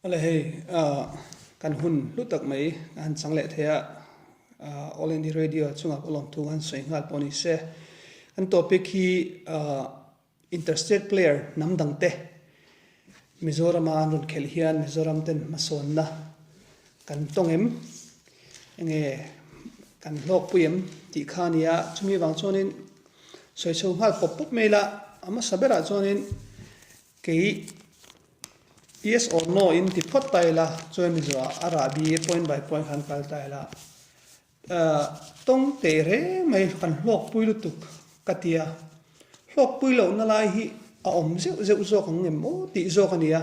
Awle hei kan hun hlu tak mai ka han chang leh thei a, All India Radio chungah pawh lawmthu ka han sawi nghal pawh ni se. Kan topic hi interstate player hnam dang te Mizorama an rawn khelh hian Mizoram ten hmasawnna kan tawng em? Enge kan hlawkpui em tih kha a ni a, chumi vang chuanin sawi chho nghal pawp pawp mai ila, a hmasa berah chuanin kei Yes or no in ti phawt ta ila, chuan mizoah a rahbi point by point khan kal ta ila. Tawng teh reng mai kan hlawkpui lutuk ka ti a, hlawkpui lohna lai hi a awm zeuh zeuh zawk ang em aw tih zawk a ni a.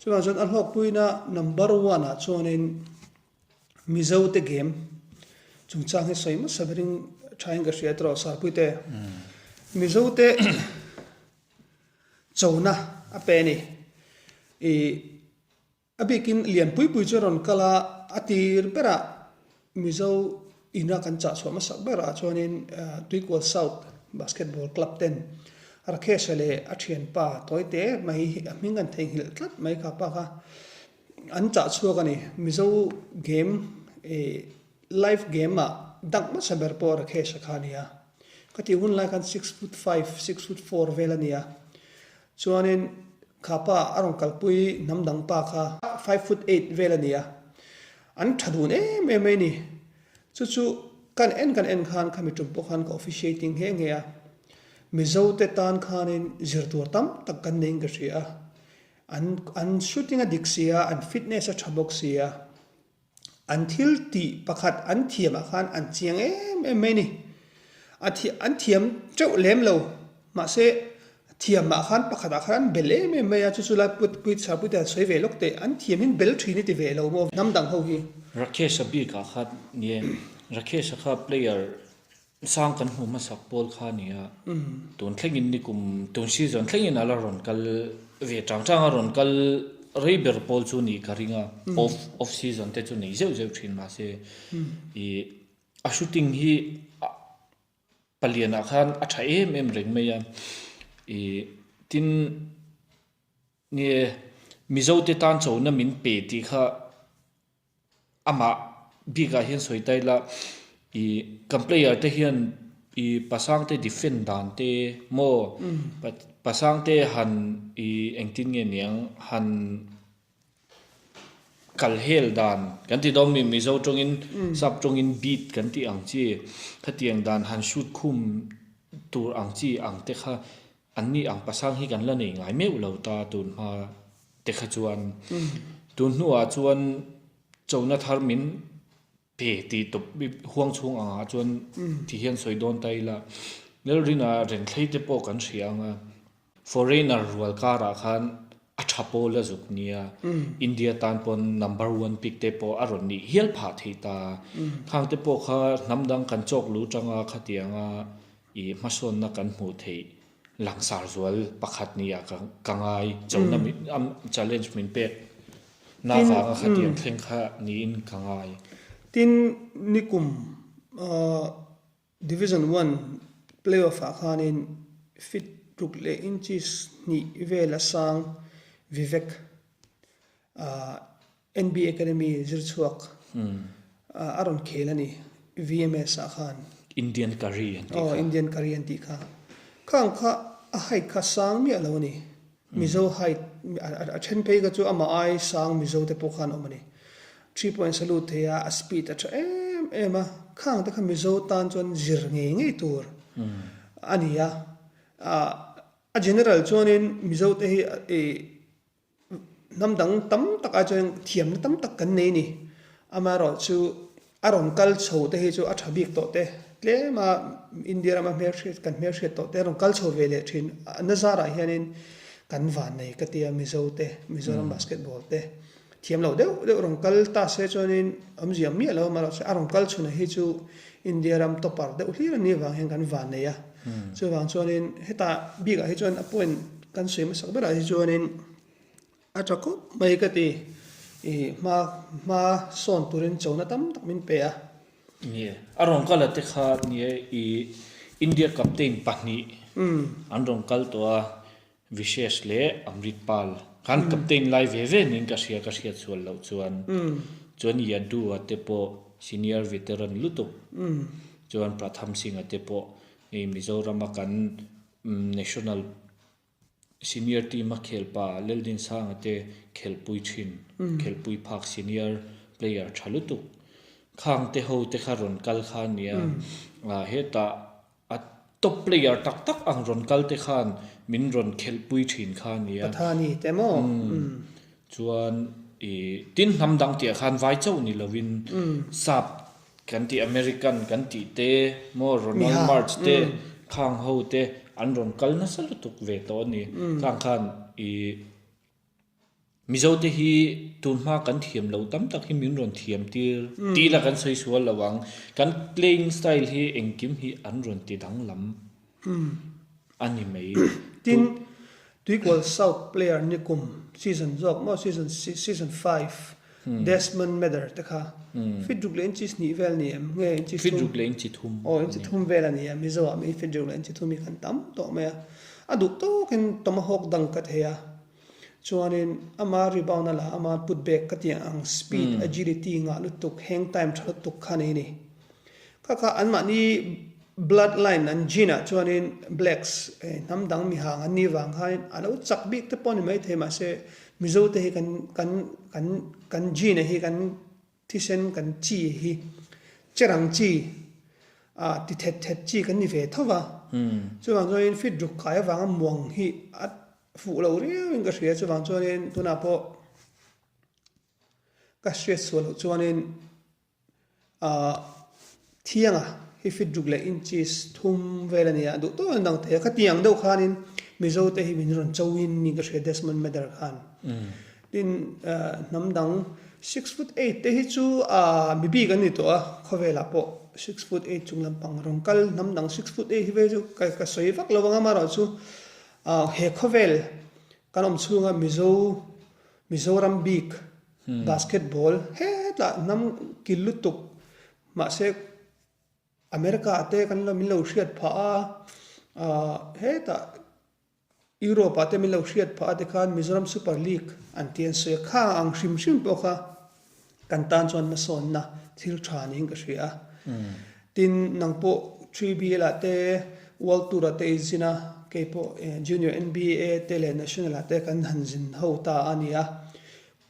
Chuvang chuan a hlawkpuina number one ah chuanin Mizo te game chungchang hi sawi hmasa berin thain ka hria tawh Sarpuite. Mizo te chona a pe a ni. Ih a bikin lian pui pui chu a rawn kal a, a tir berah Mizo ina kan chah chhuah hmasak berah chuanin Tuikual South Basketball Club ten Rakesh-a leh a thianpa Tawite mai hi a hming an theihnghilh tlat mai kha pa kha an chah chhuak a ni. Mizo game ih live game ah dunk hmasa ber pawh Rakesh-a kha a ni a. Ka tih hun lai khan 6 foot 5, 6 foot 4 vel a ni a. Chuanin kha pa a rawn kalpui hnam dang pa kha 5 foot 8 vel a ni a. An tha dun em em mai a ni. Chu chu kan en kan en khan khami tum pawh khan ka officiating nghe nghe a. Mizo te tan khanin zir tur tam tak kan neiin ka hria a. An an shooting a dik si a, an fitness a tha bawk si a. An thil tih pakhat an thiam ah khan an chiang em em mai a ni. A thi an thiam teuh lem lo mahse thiam ah khan pakhat ah khan an bel em em mai a chu chu lai put pui chhar pui te an sawi ve lawk teh an thiam in bel thin i ti ve lo maw hnam dang ho hi. Rakesh-a bik ah khan ni e, Rakesh-a kha player Sang kan hmuh hmasak pawl kha a ni a, tun thlengin nikum tun season thlengin a la rawn kal ve chang chang a, rawn kal rei ber pawl chu nih ka ring a, off off season te chu nei zeuh zeuh thin mahse ih a shooting hi palianah khan a tha em em reng mai a, ih tin nge Mizo te tan chona min pe tih kha. Amah bikah hian sawi ta ila ih kan player te hian ih pasang te defend dan te maw pasang te han ih engtin nge niang han kal hel dan kan ti dawn mi Mizo tawngin sap tawngin beat kan tih ang chi khatiang dan han shoot khum tur ang chi ang te kha an ni ang pasang hi kan la nei ngai meuh lo ta tun hma. Te kha chuan tun hnuah chuan chona thar min pe tih tawp huang chhung angah chuan ti hian sawi dawn ta ila Lalrina Renthlei te pawh kan hria ang a, foreigner rual karah khan a tha pawl a zuk nia, India tan pawn number one pick te pawh a rawn nih hial phah thei ta, khang te pawh kha hnam dang kan chawk luh tanga khatianga ih hmasawnna kan hmuh theih Langsar zual pakhat nia ka ngai chona challenge min pek na vanga khatiang thleng kha niin ka ngai. Tin, nikum Division One playoff ah khanin feet ruk leh inches hnih vel a sang Vivek NB Academy zir chhuak a rawn khel a ni VMS ah khan. Indian curry an tih kha. Aw Indian curry an tih kha. Khang kha a height kha sang miah lo a ni. Mizo height a then phei kha chu amah ai sang Mizo te pawh khan awm a ni. 3 point a lut thei a, a speed a tha em em a. Khang te kha Mizo tan chuan zir ngei ngei tur a ni a. A general chuanin Mizo te hi ih Hnam dang tam tak ai chuan thiamna tam tak kan nei a ni. Amaherawhchu a rawn kal chho te hi chu a tha bik tawh te, tlema India rama hmelhriat kan hmelhriat tawh te a rawn kal chho ve leh thin. A nazarah hianin kan vannei ka tia Mizo te, Mizoram basketball te thiam lo deuh deuh rawn kal ta se chuanin awmzia miah lo amaherawhchu a rawn kal chhunah hi chu India ram topper deuh hlir a nih avang hian kan vannei a. Chuvang chuanin hetah bikah hi chuan a point kan sawi hmasak berah hi chuanin a tha khawp mai ka ti. Ih hma hma sawn turin chona tam tak min pe a. Nie, a rawn kal a te kha nie ih India captain pahnih an rawn kal tawh a, Vishesh leh Amrit Pal. Khan captain lai ve ve niin ka hria ka hriat sual loh chuan. Chuan Yadu-a te pawh senior veteran lutuk. Chuan Pratham Singh-a te pawh hei Mizorama kan national senior team a khel pa Laldinsanga te khelpui thin, khelpui phak senior player tha lutuk. Khang te ho te kha rawn kal kha a nia. Hetah A top player tak tak ang rawn kal te khan min rawn khelhpui thin kha a nia. Pathani te maw? Umm. Chuan i tin hnam dang tih ah khan vai chauh ni lovin sap kan tih American kan tih te maw Ronald March te khang ho te an rawn kal nasa lutuk ve tawh a ni. Khang khan i Mizote hi tunhma kan thiam lo tam tak hi min rawn thiam tir tih la kan sawi sual lo ang. Kan playing style hi engkim hi an rawn ti danglam a ni mai. Tin, Tuikual South player nikum season zawk maw season season five Desmond Mather te kha fit ruk leh inchi hnih vel a ni em? Nge inchi thum? Fit ruk leh inchi thum. Aw inchi thum vel a ni a, Mizo ah mi fit ruk leh inchi thum hi kan tam tawh mai a. A duh tawkin tomahawk dang ka thei a. Chuanin ama rebound a la, ama put back ka tih ang speed, agility ngah lutuk, hang time tha lutuk kha nei a ni. Kha kha anmahni blood line an gene ah chuanin blacks hnam dang mi hang an nih vang khanin a lo chak bik te pawh a ni maithei mahse Mizo te hi kan kan kan kan gene ah hi kan Thisen kan chi hi cherang chi ah ti thet thet chi kan ni ve tho va, chuvang chuanin fit ruk kai avanga muang hi a fuh lo riauin ka hria, chuvang chuanin tunah pawh ka hriat sual loh chuanin ah Thianga hi fit ruk leh inches thum vel a ni a, duh tawk an dang thei a, khatiang deuh khanin Mizo te hi min rawn choin niin ka hria Desmond Mather khan. Tin hnam dang 6 foot 8 te hi chu mi bik an ni tawh a, khawvelah pawh 6 foot 8 chung lampang rawn kal hnam dang 6 foot 8 hi vei chu ka sawi vak lo ang amaherawhchu he khawvel kan awm chhunga Mizo Mizoram bik basketball hetah hnam kil lutuk mahse America ah te kan lo min lo hriat phah a, ah hetah Europe ah te min lo hriat phah a tikhan Mizoram Super League an ti an sawi a, khang ang hrim hrim pawh kha kan tan chuan hmasawnna thil tha niin ka hria a. Tin nang pawh 3BL ah te World Tour ah te i zin a, kei pawh Junior NBA te leh National ah te kan han zin ho ta a ni a.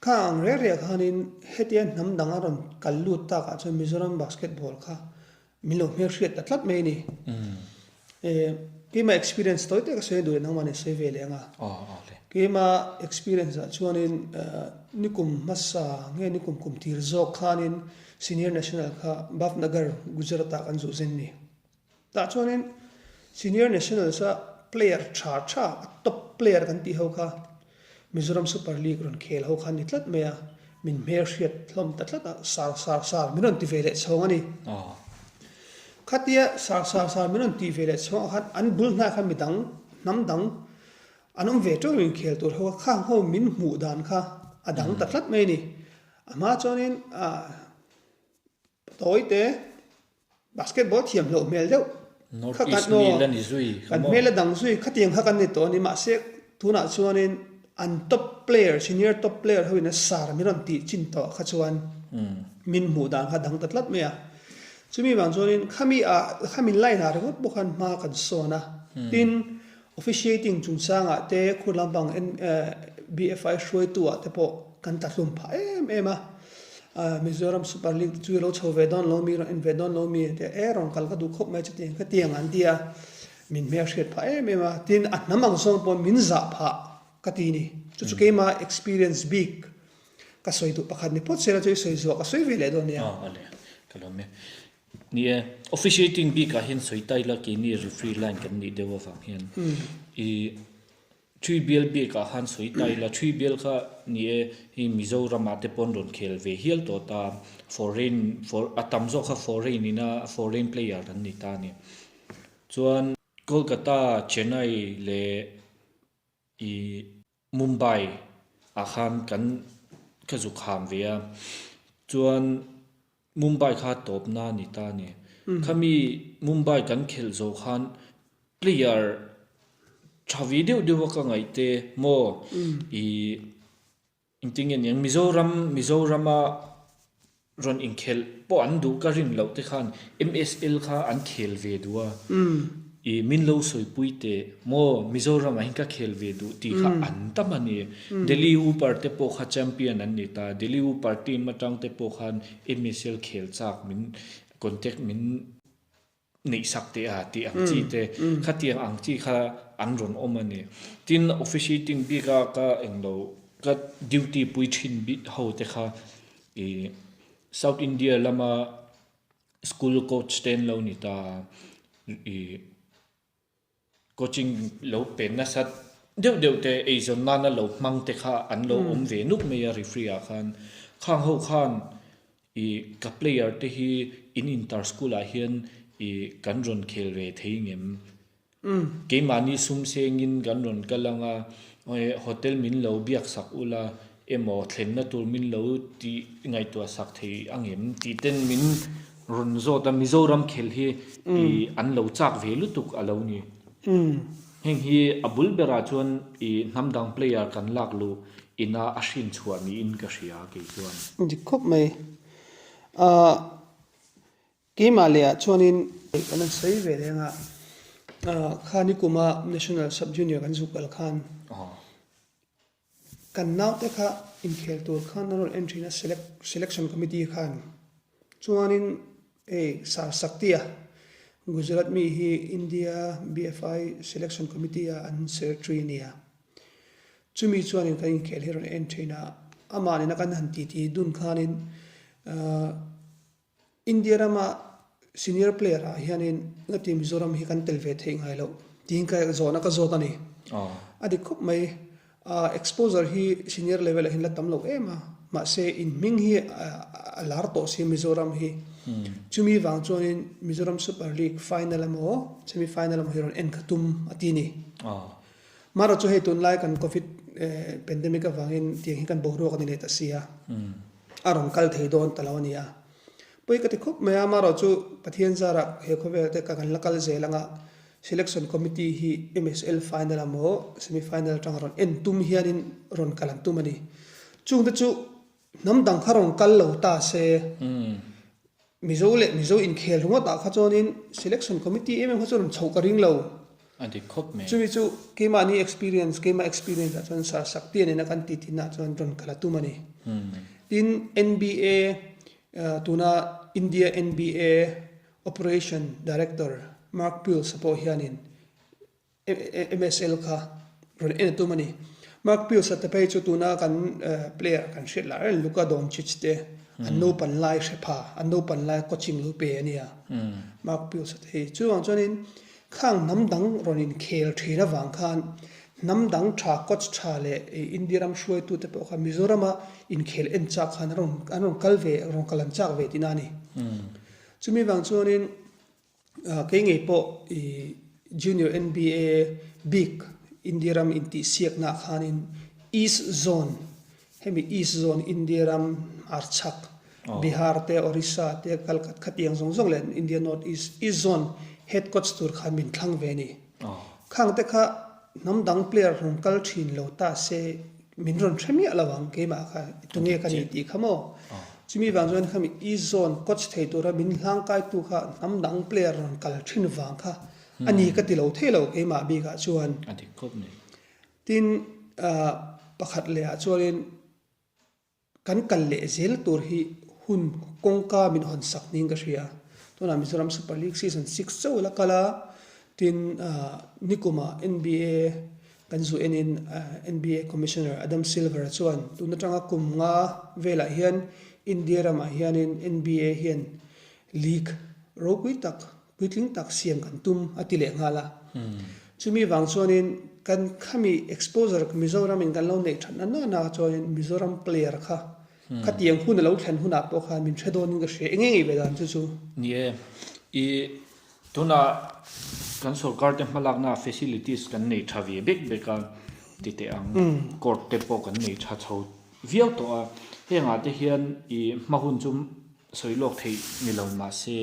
Kha ang reng reng khanin hetia hnam dang a rawn kal lut takah chuan Mizoram basketball kha min lo hmelhriat ta tlat mai a ni. Keimah experience tawi tak a sawi duh e nangmah nen sawi ve leh ang a. Keimah experience ah chuanin nikum hmasa nge nikum kum tir zawk khanin senior national kha Bhavnagar Gujarat ah kan zuh zen ni. Tah chuanin Senior Nationals a player tha tha, a top player kan tih ho kha Mizoram Super League rawn khel ho kha a ni tlat mai a, min hmelhriat hlawm ta tlat a, sar sar sar min rawn ti ve leh chhawng a ni. Khatia sar sar sar min rawn tih ve leh chhawng ah khan an bul hnaiah khan midang, hnam dang an awm ve teuh inkhel tur ho kha, khang ho min hmuh dan kha a dang ta tlat mai a ni. A hma chuanin ah tawi te. Basketball thiam hlauh hmel deuh kha kan aw kan hmel a dang zui khatiang kha kan ni tawh a ni mahse tunah chuanin an top player senior top player ho in a sar min rawn tih chin tawh kha chuan min hmuh dan kha dang ta tlat mai a chumi vang chuanin khami ah khami line ah ringawt pawh khan hma kan sawn a tin Officiating chungchangah te khur lampang BFI hruaitu ah te pawh kan tla hlum phah em em a, Mizoram Super League te chu i lo chho ve dawn lo mi, rawn en ve dawn lo mi te e rawn kal ka duh khawp mai chutiang kha tiang an ti a, min hmelhriat phah em em a, tin a hnam ang zawng pawh min zah phah ka ti ni, chu chu keima experience bik ka sawi duh pakhat ni phawt sela chu i sawi zuah ka sawi ve leh dawn nia. Aw ale ka lawm e. Ni e, officiating bikah hian sawi ta ila keini referee line kan nih deuh avang hian i thui bial bikah khan sawi ta ila thui bial kha ni e hei Mizoramah te pawn rawn khel ve hial tawh ta foreign for a tam zawk kha foreign ina foreign player an ni ta a ni. Chuan Kolkata, Chennai leh i Mumbai ah khan kan ka zuk ham ve a, chuan Mumbai kha tawpna a ni ta a ni. Khami Mumbai kan khelh zawh khan player Tha ve deuh deuh a ka ngaih te maw i engtin nge niang Mizoram Mizorama rawn inkhelh pawh an duh ka rin loh te khan MSL kha an khel ve duh a i min lo sawipui teh maw Mizoramah hian ka khel ve duh tih kha an tam a ni. Delhi Hooper te pawh kha champion an ni ta Delhi Hooper team atang te pawh khan MSL khel chak min contact min neihsak teh a tih ang chi te khatiang ang chi kha an rawn awm a ni. Tin, officiating bika ka englo ka duty pui thin bik ho te kha ih South India lama school coach te an lo ni ta ih Coaching lo pe nasat deuh deuh te eizawn nana lo hmang te kha an lo awm ve nuk mai a referee ah khan. Khang ho khan ih ka player te hi in inter school ah hian ih kan rawn khel ve thei ngem? Keimahni sum sengin kan rawn kal ang a, hotel min lo biak sak ula emaw thlenna tur min lo tih ngaihtuah sak thei angem tih ten min rawn zawt a, Mizoram khel hi ih an lo chak ve lutuk a lo ni. Heng hi a bul berah chuan ih hnam dang player kan lak luh ina a hrin chhuah niin ka hria kei chuan. Dik khawp mai. Ahh keimah leh ah chuanin kan han sawi ve reng a, ahh khani kuma National Sub Junior kan zuk kal khan Kan naute kha inkhel tur khan an rawn en thin a, selection committee khan. Chuanin hei Sar Saktia, Gujarat mi hi India BFI selection committee a an secretary a nia. Chumi chuanin kan inkhel hi rawn en thin a, amah nena kan han titi dun khanin India rama senior player ah hianin ngati Mizoram hi kan tel ve theih ngai loh tiin ka zawhna ka zawt a ni. A dik khawp mai. Exposure hi senior level ah hian la tam lo em a, mahse in hming hi a lar tawh si Mizoram hi. Chumi vang chuanin Mizoram Super League final emaw semi final emaw hi rawn en kha tum a ti ni. Marawh chu hei tunlai kan covid pandemic avangin tiang hi kan boruak a ni leh ta si a. A rawn kal thei dawn ta lo a ni a. Pawi ka ti khawp mai a, amaherawh chu Pathian zarah he khawvel te ka kan la kal zel anga Selection Committee hi MSL final emaw semi final atang rawn en tum hianin rawn kal an tum a ni. Chungte chu hnam dang kha rawn kal lo ta se. Mizo leh Mizo inkhel ringawt ah kha chuanin Selection Committee em em kha chu rawn chhoh ka ring lo. A dik khawp mai. Chumi chu keimahni experience, keimah experience ah chuan Sir Sakti nena kan titi nah chuan rawn kal a tum a ni. Tin, NBA, tuna India NBA Operation Director Mark Pills-a pawh hianin MSL kha rawn en a tum a ni. Mark Pius-a te phei chu tuna kan player kan hriat lah reng Luka Doncic te an naupan lai hre pha, an naupan lai coaching lo pe a nia. Mark Pius-a te hi chuvang chuanin khang hnam dang rawn inkhel thin avang khan hnam dang tha coach tha leh India ram hruaitute pawh kha Mizorama inkhel en chak khan an rawn an rawn kal ve rawn kal an chak ve tihna a ni. Chumi vang chuanin Kei ngei pawh i Junior NBA bik India ram intihsiaknaah khanin East Zone, hemi East Zone India ram hmarchhak, Bihar te, Orissa te, Kalkat khatiang zawng zawng leh India North East, East Zone head coach tur khan min thlang ve a ni. Khang te kha hnam dang player rawn kal thin lo ta se min rawn hre miah lo ang keimah kha tunge ka ni tih kha maw. Chumi vang chuan khami East Zone coach thei tura min hlangkaitu kha hnam dang player rawn kal thin vang kha a ni ka ti lo thei lo keimah bikah chuan. Tin pakhat leh ah chuanin Kan kal leh zel tur hi hun kawngka min hawn sak niin ka hria. Tunah Mizoram Super League season 6 chauh la kal a, tin nikumah NBA kan zu enin NBA Commissioner Adam Silver-a chuan tun atanga kum nga velah hian India ramah hianin NBA hian league ropui tak, puitling tak siam kan tum a ti leh nghal a. Chumi vang chuanin kan khami exposure Mizoramin kan lo neih thatna nana chuanin Mizoram player kha khatiang hun a lo thlen hunah pawh khan min hre dawnin ka hria. Eng nge ve dan chu chu? Ni e, i tunah kan sorkar te hmalakna facilities kan nei tha ve bek bek a ti teh ang. Court te pawh kan nei tha chho viau tawh a, hengah te hian i hma hun chu sawi lawk theih ni lo mahse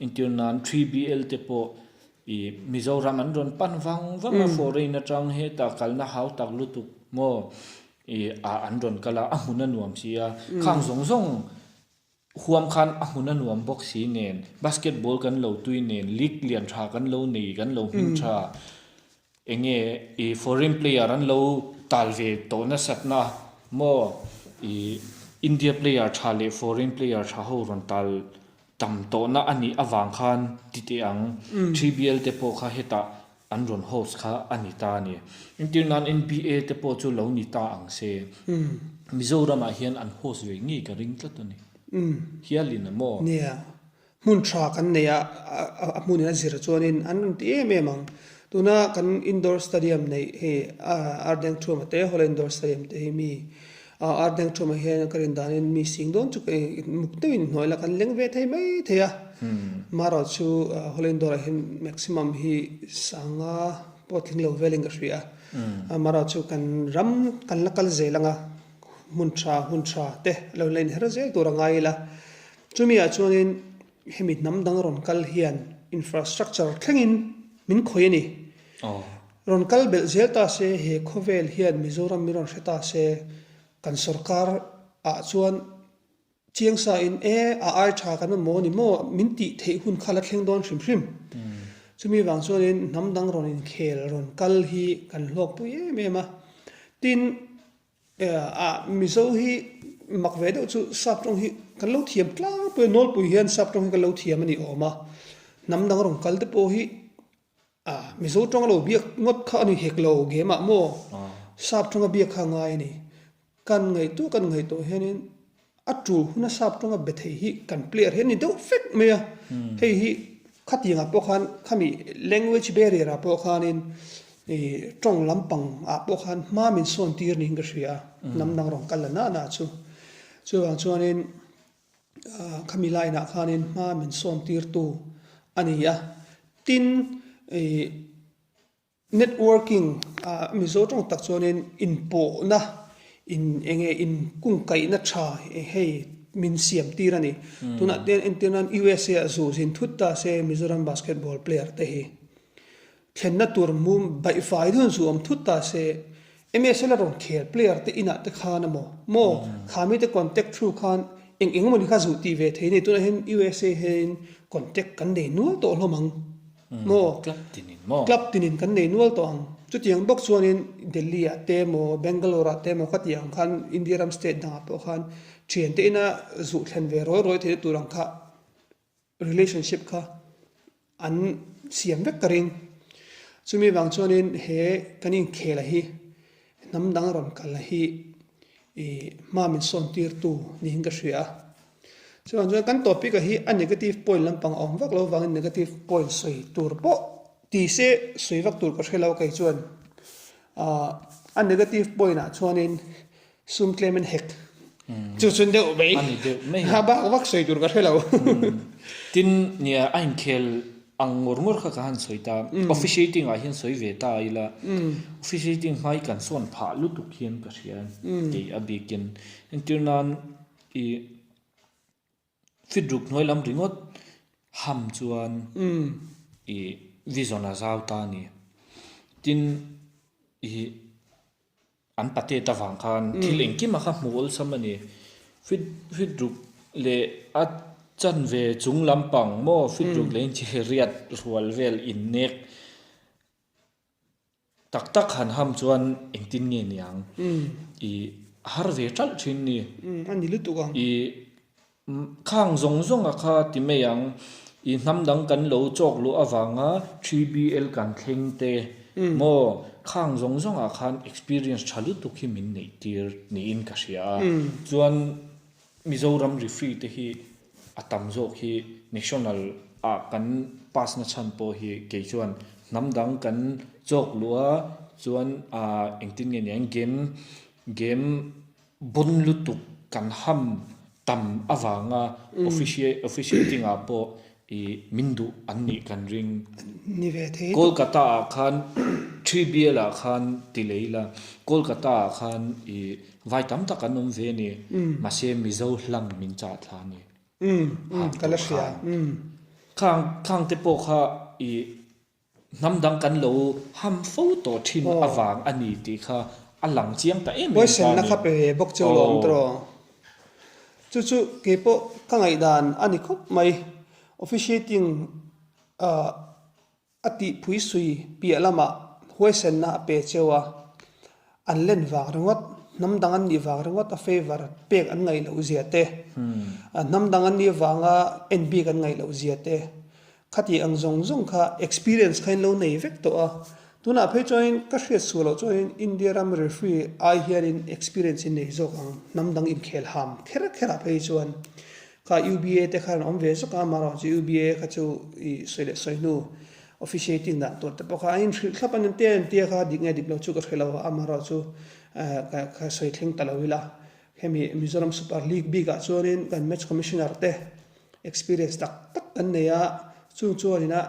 entir nan 3BL te pawh. I Mizoram an rawn pan vang vang a foreign atang hetah kalna hau tak lutuk maw i ah an rawn kal a, a hmun a nuam si a, khang zawng zawng huam khan a hmun a nuam bawk si nen, basketball kan lo tui nen, league lian tha kan lo nei, kan lo hming tha, enge i foreign player an lo tal ve tawh nasatna maw i India player tha leh foreign player tha ho rawn tal Tam tawhna a nih avang khan ti teh ang, TBL te pawh kha hetah an rawn host kha a ni ta a ni. Entir nan NBA te pawh chu lo ni ta ang se, Mizoramah hian an host ve ngei ka ring tlat a ni. Hialin a maw? Nia, hmun tha kan nei a, a hmunin a zir chuanin an rawn ti em em ang. Tuna kan indoor stadium neih hei Ardengthuma te, Hawla Indoor Stadium te hi mi A ardeng thumah hian ka rin danin mi sing dawn chu ka muk deuhin hnuai la kan leng ve thei mai thei a. Marawh chu Holland dawrah hian maximum hi sanga pawh tling lo velin ka hria a. Marawh chu kan ram kan la kal zel anga hmun tha hun tha te lo la inher zel tur a ngai ila. Chumi ah chuanin hemi hnam dang rawn kal hian infrastructure thlengin min khawih a ni. Rawn kal belh zel ta se, he khawvel hian Mizoram min rawn hre ta se, kan sorkar ah chuan chiang sa in e a ai tha kan awm maw ni maw min tih theih hun kha la thleng dawn hrim hrim. Chumi vang chuanin hnam dang rawn inkhel rawn kal hi kan hlawkpui em em a. Tin, a Mizo hi mak ve deuh chu sap tawng hi kan lo thiam tlangpui a, nawlpui hian sap tawng hi kan lo thiam a ni awm a. Hnam dang rawn kal te pawh hi A, Mizo tawng lo biak ngawt kha a ni hek lo game ah maw? Sap tawnga biak kha a ngai a ni. Kan ngaihtuah kan ngaihtuah hianin a tul huna sap tawnga be thei hi kan player hi a ni deuh vek mai a. Hei hi khatiangah pawh khan khami language barrier ah pawh khanin ih tawng lampang ah pawh khan hma min sawn tir niin ka hria a, hnam dang rawn kal la na na chu. Chuvang chuanin Khami line ah khanin hma min sawn tirtu a ni a, tin ih networking ah Mizo tawng tak chuanin inpawhna in eng nge inkungkaihna tha hei min siam tir a ni. Tunah te entir nan USA ah zu zin thut ta se Mizoram basketball player te hi. Thlenna tur mum baih fai dun zu awm thut ta se, MSL a rawn khel player te inah te khan a maw? Maw? Kha mite contact through khan eng eng emawni kha zuh tih ve thei ni. Tunah hian USA hianin contact kan nei nual tawh hlawm ang maw? Club tinin maw? Club tinin kan nei nual tawh ang. Chutiang bawk chuanin Delhi ah te maw, Bangalore ah te maw khatiang ang khan India ram state dangah pawh khan thiante ina zuh thlen ve rawi rawi theihna tur ang kha relationship kha an siam vek ka ring. Chumi vang chuanin he kan inkhel a hi hnam dang rawn kal a hi ih hma min sawn tir tu niin ka hria a. Chuvang chuan kan topic a hi a negative point lampang a awm vak lo vangin negative point sawi tur pawh ti se sawi vak tur ka hre lo kei chuan ah a negative point ah chuanin Sum tlem in hek chu chun deuh mai. A ni deuh mai. A bak vak sawi tur ka hre lo. Tin, nia a inkhel ang ngawr ngawr kha ka han sawi ta. Officiating ah hian sawi ve ta ila. Officiating hmai kan sawn phah lutuk hian ka hria kei a bikin. Entir nan i fit ruk hnuai lam ringawt ham chuan i vision a zau ta a ni. Tin, i. An patet avang khan thil engkim a kha hmu awlsam a ni. Fit fit ruk leh a chanve chung lampang maw fit ruk leh inchi riat rual vel innek tak tak han ham chuan engtin nge niang i har ve ṭalh ṭhin ni. A ni lutuk ang. I Khang zawng zawnga kha ti mai ang, i hnam dang kan lo chawk luh avanga TBL kan thleng te maw, khang zawng zawngah khan experience tha lutuk hi min neih tir niin ka hria a. Chuan Mizoram referee te hi a tam zawk hi national ah kan pass na chhan pawh hi kei chuan hnam dang kan chawk luh a, chuan engtin nge niang game game Bun lutuk kan ham tam avanga officiating ah pawh i min duh an nih kan ring. Ni ve thei tuk. Kolkata ah khan Tribial ah khan ti lei la, Kolkata ah khan i vai tam tak an awm ve a ni, mahse Mizo hlang min chah thla a ni. Ka la hria. Khang khang te pawh kha i. Hnam dang kan lo ham fo tawh thin avang a ni tih kha a lang chiang ta em em ta a ni. Huaisenna kha pe ve bawk cheu lawm tawh. Chu chu keipawh ka ngaihdan a ni khawp mai. Officiating a tihpui sui piah lamah huaisenna a pe cheu a, an len vang ringawt, hnam dang an nih vang ringawt a favour pek an ngaih loh zia te, hnam dang an nih vanga en bik an ngaih loh zia te, Khati ang zawng zawng kha experience kha in lo nei vek tawh a, tunah phei chuanin ka hriat suh loh chuanin India ram referee ai hianin experience in nei zawk ang, hnam dang inkhel ham kher kher ah phei chuan kha UBA te khan awm ve zawk a, amaherawh chu UBA kha chu i sawi leh sawi hnu officiating dan tur te pawh kha an inhrilh thlap a, an tia an tia kha dik nge dik lo chu ka hre lo a, amaherawh chu ka sawi thleng ta lo ila hemi Mizoram Super League bik ah chuanin kan match commissioner te Experience tak tak kan nei a, chung chuan ina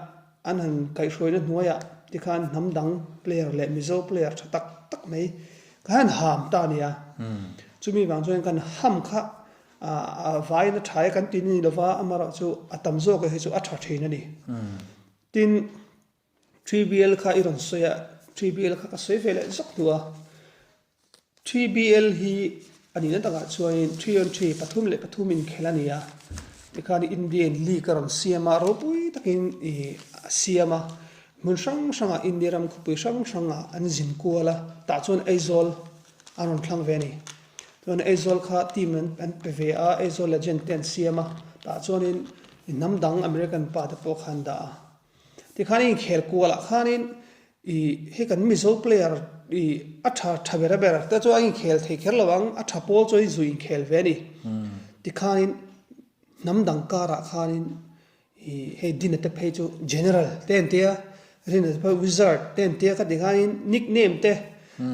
an han kaihhruaina hnuaiah tikhan hnam dang player leh Mizo player tha tak tak mai kan han ham ta a nia. Chumi vang chuan kan ham kha a vaiin a tha e kan ti ni lova, amaherawh chu a tam zawk hi chu a tha thin a ni. Tin, TBL kha i rawn sawi a, TBL kha ka sawi ve leh zawk hnu a. TBL hi a nihna takah chuanin three on three, 3 3 inkhel a ni a, tikhan Indian League a rawn siam a, ropui takin ih a siam a, hmun hrang hrangah India ram khawpui hrang hrangah an zin kual a, tah chuan Aizawl an rawn thlang ve a ni. Chuan Aizawl kha team an an pe ve a, Aizawl Legend te an siam a, tah chuanin hnam dang American pa te pawh kha an dah a. Tikhan inkhel kualah khanin Ih hei kan Mizo player ih a tha tha ber a ber te chu a inkhel thei kher lo ang, a tha pawl chu a inzui inkhel ve a ni. Tikhanin hnam dang karah khanin ih hei Dina te phei chu General te an tia, Rina te phei Wizard te an tia kha tikhanin nickname te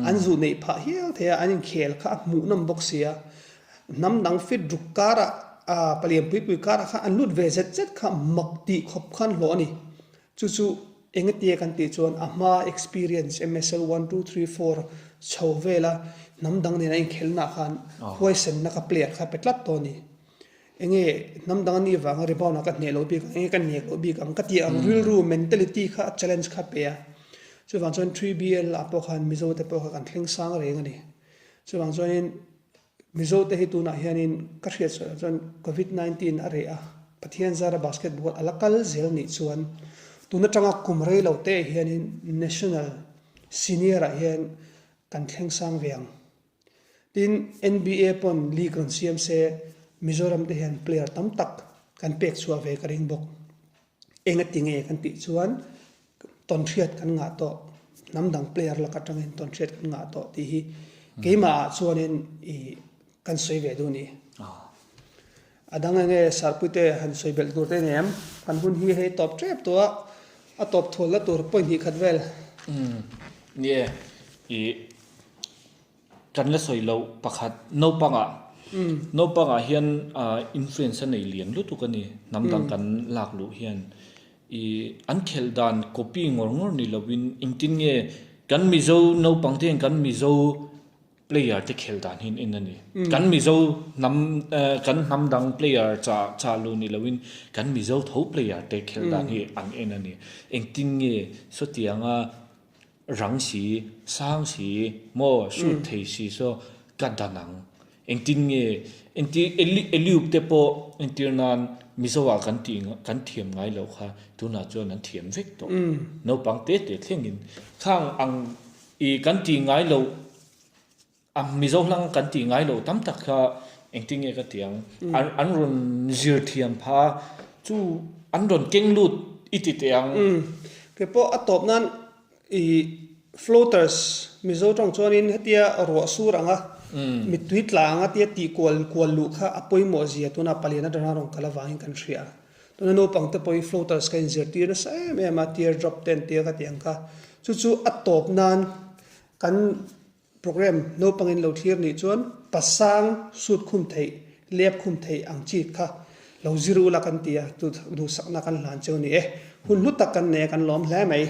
an zuh neih phah hial thei a, an inkhel kha a hmuhnawm bawk si a. Hnam dang fit ruk karah ah palian pui pui karah khan an lut ve zet zet kha mak tih khawp khan hlawh a ni. Chu chu engatia kan tih chuan a hma experience MSL one two three four chho vela hnam dang nena inkhelnaah khan huaisenna ka player kha pe tlat tawh a ni. Enge hnam dang a nih vanga rebound ah ka hneh loh bik ang, enge ka nek loh bik ang ka tih ang rilru mentality kha challenge kha pe a. Chuvang chuan 3BL ah pawh khan Mizo te pawh kha kan thleng sang reng a ni. Chuvang chuanin Mizo te hi tunah hianin ka hriat sawi ah chuan Covid 19 a reh a, Pathian zara basketball a la kal zel nih chuan tun atanga kum rei lo te hianin National Senior ah hian kan thleng sang ve ang. Tin, NBA pawn league rawn siam se Mizoram te hian player tam tak kan pek chhuah ve ka ring bawk. Engati nge kan tih chuan tawnhriat kan ngah tawh, hnam dang player lak atangin tawnhriat kan ngah tawh tih hi keimah ah chuanin ih kan sawi ve duh a ni. A dang enge Sarpuite han sawi belh tur te ni em? Kan hun hi hei tawp tep tawh a, a tawp thual la tur point hnih khat vel. Ni e, ih Kan la sawi loh pakhat naupangah naupangah hian influence a nei lian lutuk a ni hnam dang kan lak luh hian ih an khelh dan copy ngawr ngawr ni lovin engtin nge kan Mizo naupang te hian kan Mizo player te khelh dan hi an en a ni kan Mizo hnam kan hnam dang player chah chah luh ni lovin kan Mizo tho player te khelh dan hi an en a ni engtin nge sawtianga Rang si, sang si, maw shoot thei si saw ka dan ang. Engtin nge, engti Eliup te pawh entir nan Mizo ah kan tih kan thiam ngai loh kha tunah chuan an thiam vek tawh. Naupang te te thlengin khang ang i kan tih ngai loh A Mizo hlang kan tih ngai loh tam tak kha engtin nge ka ti ang, an an rawn zir thiam pha chu an rawn keng lut i ti teh ang. Umm kei pawh a tawp nan i floaters Mizo tawng chuanin hetia ruah sur anga mittui tla anga tia tih kual kual luh kha a pawimawh zia tuna palian atanga rawn kal avangin kan hria. Tuna naupang te pawhin floaters kha inzirtir nasa em em a, tear drop te an tia ka ti ang kha. Chu chu a tawp nan kan Program naupangin lo thlir nih chuan pasang sut khum theih, lep khum theih ang chi kha lo zir ula kan ti a, chu duhsakna kan hlan cheu ni e. Hun hlu tak kan nei a, kan lawm hle mai.